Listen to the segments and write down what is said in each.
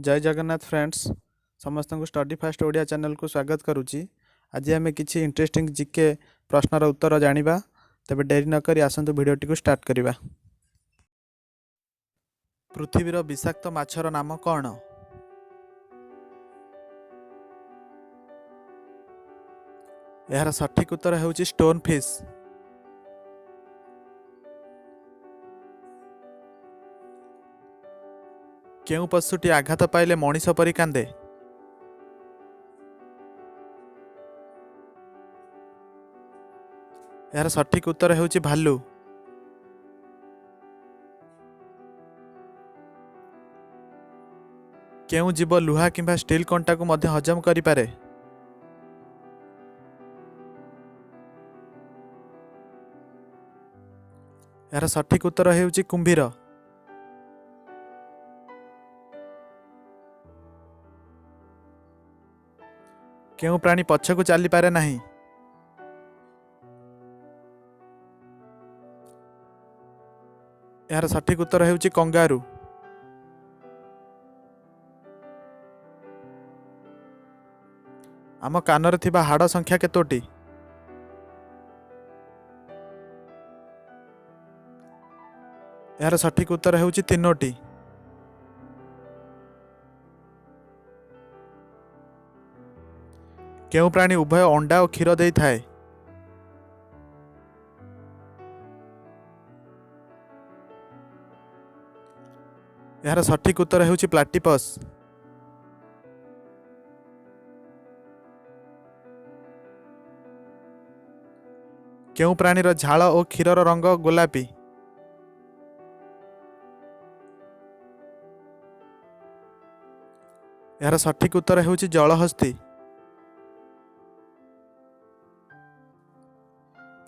ଜୟ Jagannath friends, ସମସ୍ତଙ୍କୁ study first Odia ଚ୍ୟାନେଲକୁ ସ୍ୱାଗତ କରୁଛି। ଆଜି ଆମେ କିଛି ଇଣ୍ଟରେଷ୍ଟିଂ ଜିକେ ପ୍ରଶ୍ନର ଉତ୍ତର ଜାଣିବା। ତେବେ ଡେରି ନକରି ଆସନ୍ତୁ, ଭିଡ଼ିଓଟିକୁ ଷ୍ଟାର୍ଟ କରିବା। ପୃଥିବୀର ବିଷାକ୍ତ ମାଛର ନାମ କ'ଣ? ଏହାର ସଠିକ୍ ଉତ୍ତର ହେଉଛି ଷ୍ଟୋନ୍ ଫିସ୍। କେଉଁ ପଶୁଟି ଆଘାତ ପାଇଲେ ମଣିଷ ପରି କାନ୍ଦେ? ଏହାର ସଠିକ୍ ଉତ୍ତର ହେଉଛି ଭାଲୁ। କେଉଁ ଜୀବ ଲୁହା କିମ୍ବା ଷ୍ଟିଲ୍ କଣ୍ଟାକୁ ମଧ୍ୟ ହଜମ କରିପାରେ? ଏହାର ସଠିକ୍ ଉତ୍ତର ହେଉଛି କୁମ୍ଭୀର। କେଉଁ ପ୍ରାଣୀ ପଛକୁ ଚାଲିପାରେ ନାହିଁ? ଏହାର ସଠିକ୍ ଉତ୍ତର ହେଉଛି କଙ୍ଗାରୁ। ଆମ କାନରେ ଥିବା ହାଡ଼ ସଂଖ୍ୟା କେତୋଟି? ଏହାର ସଠିକ୍ ଉତ୍ତର ହେଉଛି ତିନୋଟି। କେଉଁ ପ୍ରାଣୀ ଉଭୟ ଅଣ୍ଡା ଓ କ୍ଷୀର ଦେଇଥାଏ? ଏହାର ସଠିକ୍ ଉତ୍ତର ହେଉଛି ପ୍ଲାଟିପସ୍। କେଉଁ ପ୍ରାଣୀର ଝାଳ ଓ କ୍ଷୀରର ରଙ୍ଗ ଗୋଲାପୀ? ଏହାର ସଠିକ୍ ଉତ୍ତର ହେଉଛି ଜଳହସ୍ତୀ।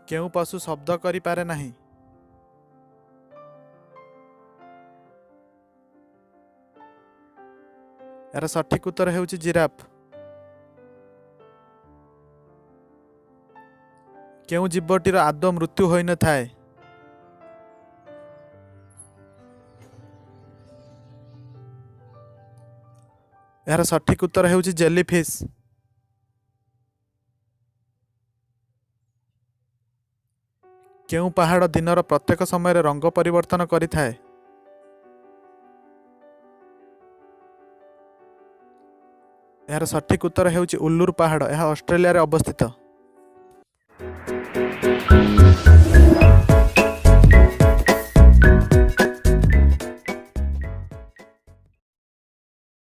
କେଉଁ ପଶୁ ଶବ୍ଦ କରିପାରେ ନାହିଁ? ଏହାର ସଠିକ୍ ଉତ୍ତର ହେଉଛି ଜିରାଫ। କେଉଁ ଜୀବଟିର ଆଦୌ ମୃତ୍ୟୁ ହୋଇନଥାଏ? ଏହାର ସଠିକ୍ ଉତ୍ତର ହେଉଛି ଜେଲିଫିସ୍। କେଉଁ ପାହାଡ଼ ଦିନର ପ୍ରତ୍ୟେକ ସମୟରେ ରଙ୍ଗ ପରିବର୍ତ୍ତନ କରିଥାଏ? ଏହାର ସଠିକ୍ ଉତ୍ତର ହେଉଛି ଉଲୁରୁ ପାହାଡ଼। ଏହା ଅଷ୍ଟ୍ରେଲିଆରେ ଅବସ୍ଥିତ।